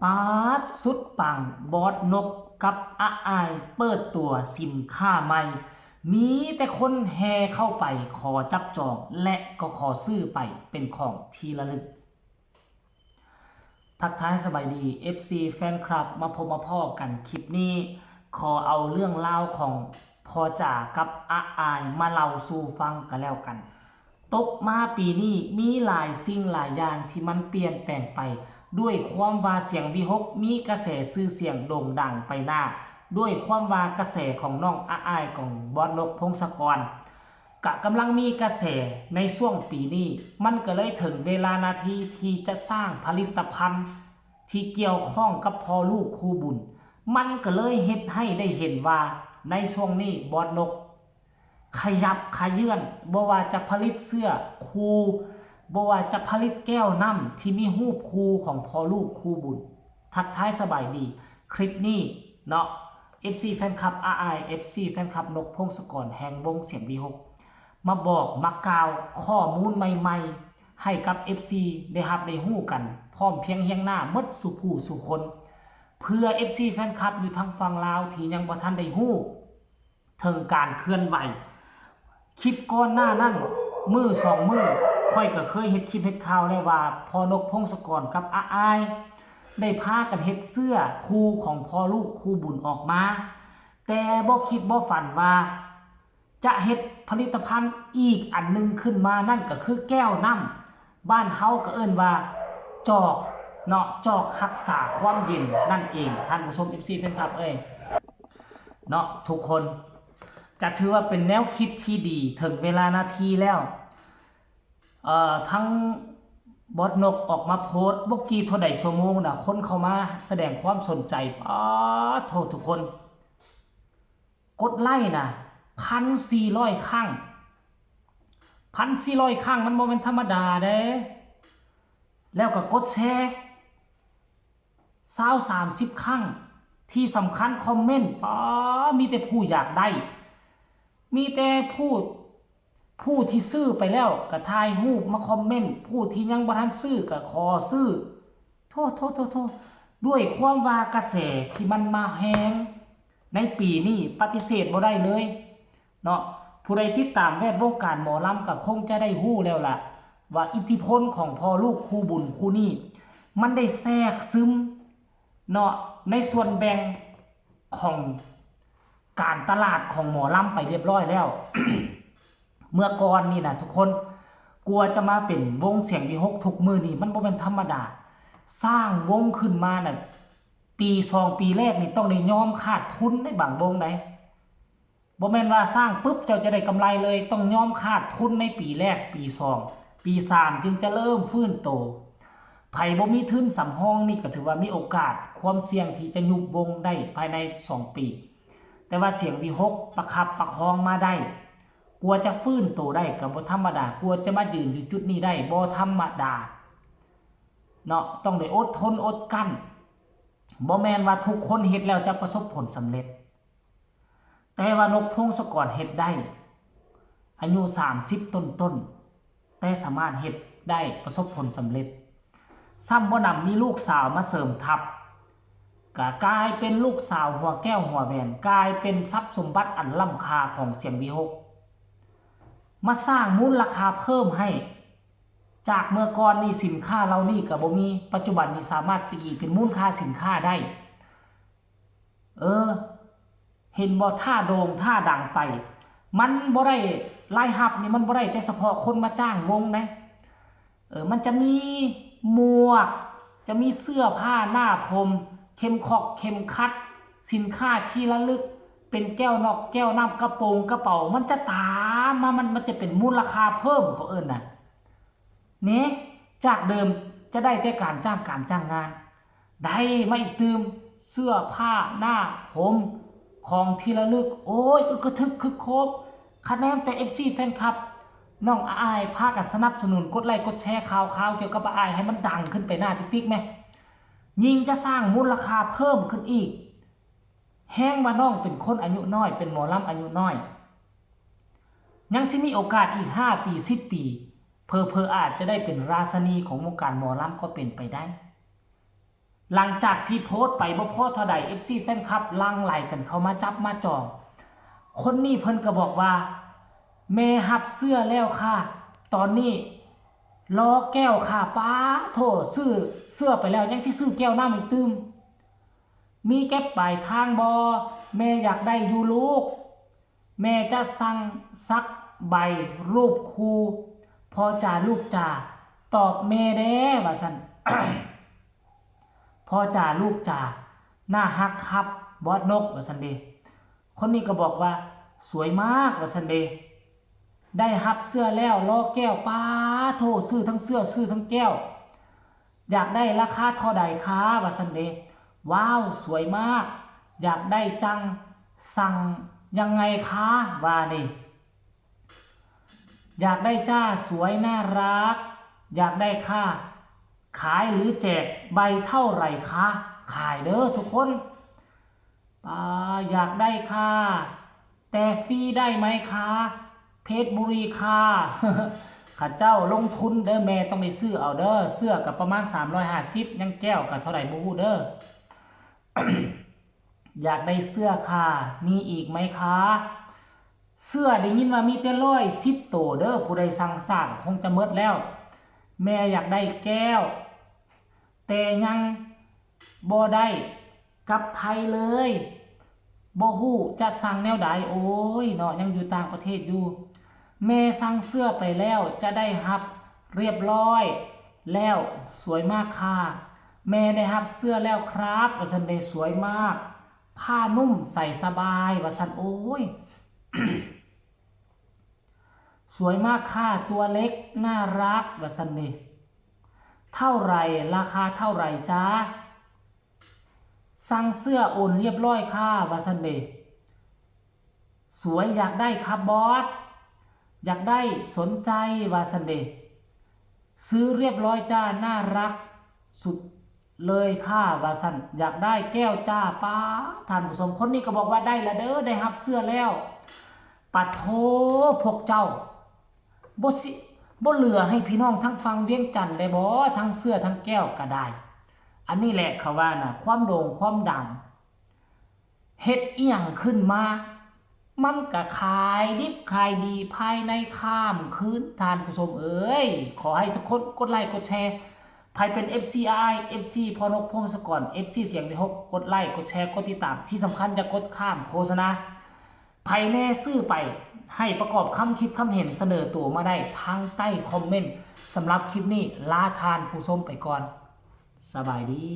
ປາດ ສຸດປັງ ບອດນົກກັບອາອາຍເປີດຕົວສິນຄ້າໃໝ່ ມີແຕ່ຄົນແຫ່ເຂົ້າໄປຂໍຈັບຈອງ ແລະ ກໍຂໍຊື້ໄປເປັນຂອງທີ່ລະລຶກ. ທັກທາຍສະບາຍດີ ເອັຟຊີ ແຟນຄລັບ ມາພົບມາພໍ້ກັນຄລິບນີ້ ຂໍເອົາເລື່ອງລາວຂອງພໍ່ຈາກັບອາອາຍມາເລົ່າສູ່ຟັງກະແລ້ວກັນ. ຕົກມາປີນີ້ມີຫຼາຍສິ່ງຫຼາຍຢ່າງທີ່ມັນປ່ຽນແປງໄປ ດ້ວຍຄວາມວ່າສຽງວິຫົກມີກະແສຊື່ສຽງໂດ່ງດັງໄປໜ້າ ດ້ວຍຄວາມວ່າກະແສຂອງນ້ອງອາອາຍຂອງບອດນົກ ພົງສະກອນ ກະກຳລັງມີກະແສໃນຊ່ວງປີນີ້ ມັນກະເລີຍເຖິງເວລານາທີທີ່ຈະສ້າງຜະລິດຕະພັນທີ່ກ່ຽວຂ້ອງກັບພໍ່ລູກຄູ່ບຸນ ມັນກະເລີຍເຮັດໃຫ້ໄດ້ເຫັນວ່າໃນຊ່ວງນີ້ບອດນົກ ຂະຫຍັບຂະເຍື່ອນ ບໍ່ວ່າຈະຜະລິດເສື້ອຄູ່ ບໍ່ວ່າຈະຜະລິດແກ້ວນ້ຳທີ່ມີຮູບຄູ່ຂອງພໍ່ລູກຄູ່ບຸນ. ທັກທາຍສະບາຍດີ ຄລິບນີ້ເນາະ ເອັຟຊີ ແຟນຄລັບ ອາອາຍ ເອັຟຊີ ແຟນຄລັບ ນົກ ພົງສະກອນ ແຫ່ງວົງສຽງວິຫົກ ມາບອກມາກ່າວຂໍ້ມູນໃໝ່ໆ ໃຫ້ກັບ ເອັຟຊີ ໄດ້ຮັບໄດ້ຮູ້ກັນ ພ້ອມພຽງຮຽງໜ້າໝົດສູ່ຜູ້ສູ່ຄົນ ເພື່ອ ເອັຟຊີ ແຟນຄລັບ ຢູ່ທາງຝັ່ງລາວທີ່ຍັງບໍ່ທັນໄດ້ຮູ້ ເຖິງການເຄື່ອນໄຫວ. ຄລິບກ່ອນໜ້ານັ້ນ ມື້ສອງມື້ ຂ້ອຍກະເຄີຍເຮັດຄລິບເຮັດຂ່າວແລ້ວວ່າ ພໍ່ນົກ ພົງສະກອນ ກັບອາອາຍ ໄດ້ພາກັນເຮັດເສື້ອຄູ່ຂອງພໍ່ລູກຄູ່ບຸນອອກມາ ແຕ່ບໍ່ຄິດບໍ່ຝັນວ່າ ຈະເຮັດຜະລິດຕະພັນອີກອັນໜຶ່ງຂຶ້ນມາ ນັ້ນກະຄືແກ້ວນ້ຳ ບ້ານເຮົາກະເອີ້ນວ່າຈອກເນາະ ຈອກຮັກສາຄວາມເຢັນນັ້ນເອງ ທ່ານຜູ້ຊົມ ເອັຟຊີ ແຟນຄລັບເອີຍ. ເນາະ ທຸກຄົນ ກະຖືວ່າເປັນແນວຄິດທີ່ດີ ເຖິງເວລານາທີແລ້ວ ເອີ ທັງບອດນົກອອກມາໂພສ ບໍ່ກີ່ເທົ່າໃດຊົ່ວໂມງນະ ຄົນເຂົ້າມາສະແດງຄວາມສົນໃຈ ປາດໂທ້ ທຸກຄົນ ກົດໄລ້ນະ ພັນສີ່ຮ້ອຍຄັ້ງ ພັນສີ່ຮ້ອຍຄັ້ງ ມັນບໍ່ແມ່ນທຳມະດາເດ້ ແລ້ວກະກົດແຊ ຊາວ ສາມສິບຄັ້ງ ທີ່ສຳຄັນຄອມເມັນ ປາ ມີແຕ່ຜູ້ຢາກໄດ້ ມີແຕ່ຜູ້ ຜູ້ທີ່ຊື້ໄປແລ້ວກະຖ່າຍຮູບມາຄອມເມັນ ຜູ້ທີ່ຍັງບໍ່ທັນຊື້ກະຂໍຊື້ ໂທ້ໆໆ ດ້ວຍຄວາມວ່າກະແສທີ່ມັນມາແຮງໃນປີນີ້ ປະຕິເສດບໍ່ໄດ້ເລີຍ ເນາະ ຜູ້ໃດຕິດຕາມແວດວົງການໝໍລຳກະຄົງຈະໄດ້ຮູ້ແລ້ວລະ ວ່າອິດທິພົນຂອງພໍ່ລູກຄູ່ບຸນຄູ່ນີ້ ມັນໄດ້ແຊກຊຶມເນາະ ໃນສ່ວນແບ່ງຂອງການຕະຫຼາດຂອງໝໍລຳໄປຮຽບຮ້ອຍແລ້ວ. ເມື່ອກ່ອນນີ້ນະທຸກຄົນ ກວ່າຈະມາເປັນວົງສຽງວິຫົກທຸກມື້ນີ້ ມັນບໍ່ແມ່ນທຳມະດາ ສ້າງວົງຂຶ້ນມານະ ປີສອງປີແລກນີ້ຕ້ອງໄດ້ຍອມຂາດທຶນໃນບາງວົງໃດ ບໍ່ແມ່ນວ່າສ້າງປຶບເຈົ້າຈະໄດ້ກຳໄລເລີຍ ຕ້ອງຍອມຂາດທຶນໃນປີແລກ ປີສອງ ປີສາມຈຶ່ງຈະເລີ່ມຟື້ນໂຕ. ໃຜບໍ່ມີທຶນສຳຮອງນີ້ກະຖືວ່າມີໂອກາດ ຄວາມສ່ຽງທີ່ຈະຍຸບວົງໄດ້ພາຍໃນສອງປີ ແຕ່ວ່າສຽງວິຫົກປະຄັບປະຄອງມາໄດ້ ກວ່າຈະຟື້ນໂຕໄດ້ກະບໍ່ທຳມະດາ ກວ່າຈະມາຢືນຢູ່ຈຸດນີ້ໄດ້ບໍ່ທຳມະດາເນາະ ຕ້ອງໄດ້ອົດທົນອົດກັ້ນ ບໍ່ແມ່ນວ່າທຸກຄົນເຮັດແລ້ວຈະປະສົບຜົນສຳເລັດ. ແຕ່ວ່ານົກ ພົງສະກອນ ເຮັດໄດ້ ອາຍຸສາມສິບຕົ້ນໆ ແຕ່ສາມາດເຮັດໄດ້ປະສົບຜົນສຳເລັດ ຊ້ຳບໍ່ໜຳມີລູກສາວມາເສີມທັບ ກະກາຍເປັນລູກສາວຫົວແກ້ວຫົວແຫວນ ກາຍເປັນຊັບສົມບັດອັນລ້ຳຄ່າຂອງສຽງວິຫົກ ມາສ້າງມູນລະຄ່າເພີ່ມໃຫ້ ຈາກເມື່ອກ່ອນນີ້ສິນຄ້າເຫຼົ່ານີ້ກະບໍ່ມີ ປັດຈຸບັນນີ້ສາມາດຕີເປັນມູນຄ່າສິນຄ້າໄດ້. ເອີ ເຫັນບໍ່ ຖ້າໂດ່ງຖ້າດັງໄປ ມັນບໍ່ໄດ້ ລາຍຮັບນີ້ມັນບໍ່ໄດ້ແຕ່ສະເພາະຄົນມາຈ້າງວົງໃດ ເອີ ມັນຈະມີໝວກ ຈະມີເສື້ອຜ້າໜ້າຜົມ ເຂັມຂອກເຂັມຂັດ ສິນຄ້າທີ່ລະລຶກ ເປັນແກ້ວນອກແກ້ວນ້ຳ ກະໂປງກະເປົາ ມັນຈະຕາມມາ ມັນ ມັນຈະເປັນມູນລະຄ່າເພີ່ມ ເຂົາເອີ້ນນະ. ເນ ຈາກເດີມຈະໄດ້ແຕ່ການຈ້າງການຈ້າງງານ ໄດ້ມາອີກຕື່ມ ເສື້ອຜ້າໜ້າຜົມ ຂອງທີ່ລະລຶກ ໂອ້ຍ ອຶກກະທຶກຄຶກໂຄມ ຄະແນນແຕ່ ເອັຟຊີ ແຟນຄລັບ ນ້ອງອາອາຍ ພາກັນສະໜັບສະໜູນ ກົດໄລ້ກົດແຊຂ່າວຄາວກ່ຽວກັບອາອາຍ ໃຫ້ມັນດັງຂຶ້ນໄປໜ້າຕິກໆແມ ຍິ່ງຈະສ້າງມູນລະຄ່າເພີ່ມຂຶ້ນອີກ ແຮງວ່ານ້ອງເປັນຄົນອາຍຸນ້ອຍ ເປັນໝໍລຳອາຍຸນ້ອຍ ຍັງຊິມີໂອກາດອີກຫ້າປີ ສິບປີ ເຜີໆອາດຈະໄດ້ເປັນລາຊະນີຂອງວົງການໝໍລຳກໍເປັນໄປໄດ້. ຫຼັງຈາກທີ່ໂພສໄປບໍ່ພໍເທົ່າໃດ ເອັຟຊີ ແຟນຄລັບຫຼັ່ງໄຫຼກັນເຂົ້າມາຈັບມາຈອງ. ຄົນນີ້ເພິ່ນກໍບອກວ່າ ແມ່ຮັບເຊື້ອແລ້ວຄ່າ ຕອນນີ້ລໍແກ້ວຄ່າ. ປາໂທ້ ຊື້ເສື້ອໄປແລ້ວ ຍັງຊິຊື້ແກ້ວນ້ຳອີກຕື່ມ. ມີເກັບປາຍທາງບໍ່? ແມ່ຢາກໄດ້ຢູ່ລູກ. ແມ່ຈະສັ່ງສັກໃບຮູບຄູ່ ພໍ່ຈ໋າລູກຈ໋າ ຕອບແມ່ແດ່ ວ່າຊັ້ນ. ພໍ່ຈ໋າລູກຈ໋າ ໜ້າຮັກຄັບ ບອສນົກ ວ່າຊັ້ນເດ. ຄົນນີ້ກໍບອກວ່າ ສວຍມາກ ວ່າຊັ້ນເດ. ໄດ້ຮັບເສື້ອແລ້ວ ລໍແກ້ວ ປາໂທ້ ຊື້ທັງເສື້ອ ຊື້ທັງແກ້ວ. ຢາກໄດ້ລາຄາເທົ່າໃດຄະ ວ່າຊັ້ນເດ. ວ້າວ ສວຍມາກ ຢາກໄດ້ຈັ່ງ ສັ່ງຍັງໄງຄະ ວ່ານີ້. ຢາກໄດ້ຈ້າ ສວຍ ໜ້າຮັກ ຢາກໄດ້ຄ່າ ຂາຍຫຼືແຈກ ໃບເທົ່າໃດຄະ? ຂາຍເດີທຸກຄົນ. ປາ ຢາກໄດ້ຄ່າ ແຕ່ຟຣີໄດ້ໄໝຄະ? ເພດບຸຣີຄ່າ. ເຂົາເຈົ້າລົງທຶນເດີ ແມ່ຕ້ອງໄດ້ຊື້ເອົາເດີ. ເສື້ອກໍປະມານສາມຮ້ອຍຫ້າສິບ ຍັງແກ້ວກໍເທົ່າໃດບໍ່ຮູ້ເດີ. ຢາກໄດ້ເສື້ອຄ່າ ມີອີກໄໝຄະ? ເສື້ອໄດ້ຍິນວ່າມີແຕ່ຮ້ອຍສິບໂຕເດີ ຜູ້ໃດສັ່ງຊ້າກໍຄົງຈະໝົດແລ້ວ. ແມ່ຢາກໄດ້ແກ້ວ ແຕ່ຍັງບໍ່ໄດ້ກັບໄທເລີຍ ບໍ່ຮູ້ຈະສັ່ງແນວໃດ. ໂອ້ຍເນາະ ຍັງຢູ່ຕ່າງປະເທດຢູ່. ແມ່ສັ່ງເສື້ອໄປແລ້ວ ຈະໄດ້ຮັບຮຽບຮ້ອຍແລ້ວ. ສວຍມາກຄ່າ ແມ່ໄດ້ຮັບເສື້ອແລ້ວຄຣັບ ວ່າຊັ້ນເດ. ສວຍມາກ ຜ້ານຸ້ມໃສ່ສະບາຍ ວ່າຊັ້ນ. ໂອ້ຍ ສວຍມາກຄ່າ ຕົວເລັກ ໜ້າຮັກ ວ່າຊັ້ນເດ. ເທົ່າໃດ ລາຄາເທົ່າໃດຈ໋າ? ສັ່ງເສື້ອໂອນຮຽບຮ້ອຍຄ່າ ວ່າຊັ້ນເດ. ສວຍ ຢາກໄດ້ຄັບບອສ ຢາກໄດ້ ສົນໃຈ ວ່າຊັ້ນເດ. ຊື້ຮຽບຮ້ອຍຈ້າ ໜ້າຮັກສຸດເລີຍຄ່າ ວ່າຊັ້ນ. ຢາກໄດ້ແກ້ວຈ້າ. ປາ ທ່ານຜູ້ຊົມ ຄົນນີ້ກໍບອກວ່າໄດ້ລະເດີ ໄດ້ຮັບເສື້ອແລ້ວ. ປາໂທ ພວກເຈົ້າ ບໍ່ຊິ ບໍ່ເຫຼືອໃຫ້ພີ່ນ້ອງທາງຝັ່ງວຽງຈັນໄດ້ບໍ່? ທັງເສື້ອທັງແກ້ວກໍໄດ້. ອັນນີ້ແຫຼະເຂົາວ່ານະ ຄວາມໂດ່ງຄວາມດັງ ເຮັດອີ່ຫຍັງຂຶ້ນມາ ມັນກະຂາຍດິບຂາຍດີພາຍໃນຂ້າມຄືນ ທ່ານຜູ້ຊົມເອີຍ. ຂໍໃຫ້ທຸກຄົນກົດໄລກົດແຊ. ໃຜເປັນເອັຟຊີອ້າຍ ເອັຟຊີພໍ່ນົກ ພົງສະກອນ ເອັຟຊີສຽງວິຫົກ ກົດໄລກົດແຊ ກົດຕິດຕາມ. ທີ່ສຳຄັນຢ່າກົດຂ້າມໂຄສະນາ. ໃຜແນ່ຊື້ໄປ ໃຫ້ປະກອບຄຳຄິດຄຳເຫັນສະເໜີໂຕມາໄດ້ທາງໃຕ້ຄອມເມັນ. ສຳລັບຄລິບນີ້ ລາທ່ານຜູ້ຊົມໄປກ່ອນ. ສະບາຍດີ.